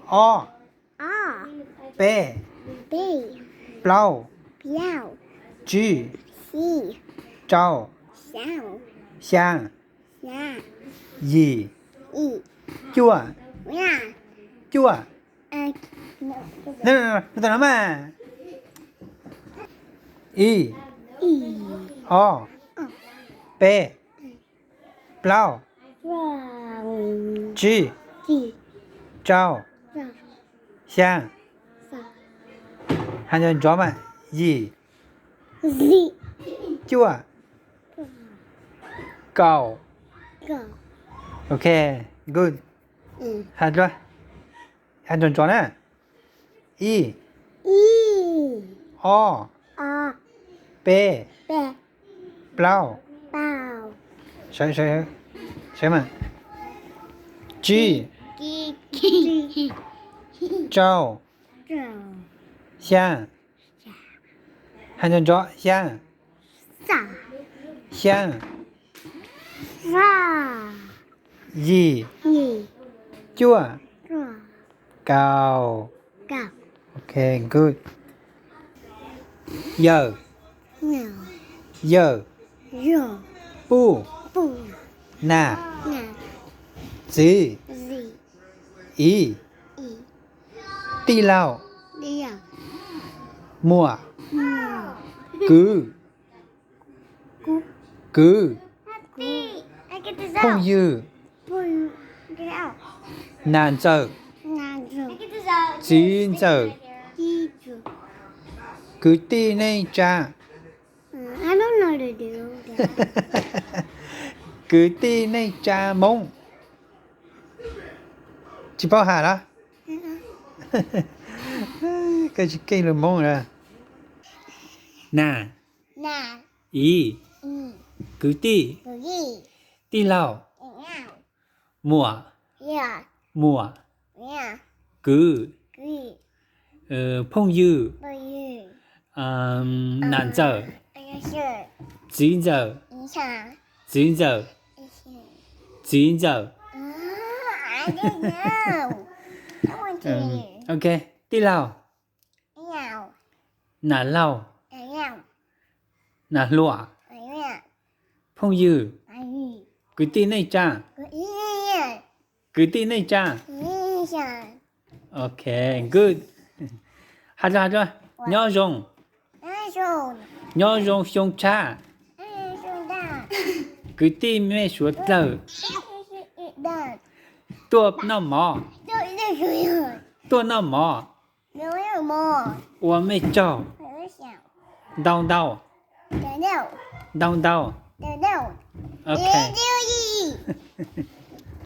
Ob, peb, plaub, tsib, rau, xya, yim, cuaj, cuaj. Tam no mas. Ib, ob, peb, plaub, tsib, rau, xya. Hais ntsoov ntsoov mas. Yim, cuaj, kaum. Ok, good. Hais dua, hais ntsoov ntsoov na. Ib, ob, peb, plaub, sawv, sawv, sawv mas, tsib, rau, xya. Hais ntsoov ntsoov. Xya, xya, yim, cuaj, kaum. Ok, good. Yawm, yawm, puj, nas, txiv, iv, tij laug, muam, kwv, kwv, phooj ywg, nas ntxawm, txiv ntxawm, kwv tij neej tsa, kwv tij neej tsa Hmoob. Tsis paub hais los? Koj tsis keej lus Hmoob. Nas, iv, kwv tij, tij laug, muam, muam, kwv, phooj ywg, nas ntxawm, txiv ntxawm, txiv ntxawm, txiv ntxawm. Ok, tij laug, nas laug, nas hluas, phooj ywg, kwv tij neej tsa, kwv tij neej tsa. Ok, good. Hais dua, hais dua. Nyob zoo, nyob zoo xyoo tshab. Kwv tij mej suav dlawg, tuaj noj mov, tuaj noj mov, ua mej tsaug ntau ntau, ntau ntau. Ok.